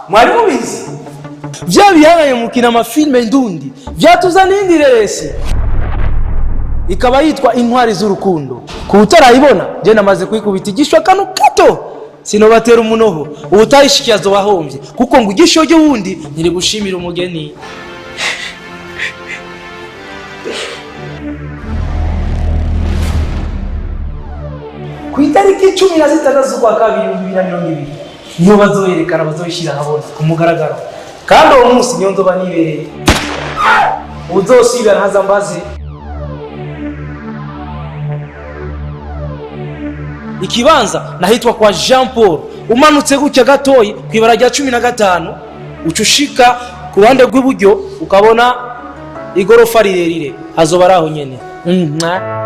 Mwari mubizi vya bihangaye mukina amafilme ndundi vyatuzaniye indi reresi ikaba yitwa Intwari z'Urukundo. Ku utarayibona, je namaze kwikubita igishwa kano gato, sinobatera umunoho. Uwutayishikiye azobahombye, kuko ngo igisho ry'uwundi ntiri gushimira umugeni. Ku itariki 16 z'ukwa kabiri 2020 niyo bazoyerekana, bazoyishyira ahabona ku mugaragaro, kandi uwo munsi niyo nzoba nibereye. Uzosibira ntaza mbaze. Ikibanza nahitwa kwa Jean Paul, umanutse gutya gatoyi ku ibara rya 15, uca ushika ku ruhande rw'iburyo, ukabona igorofa rirerire, hazoba ari aho nyene. Mwah.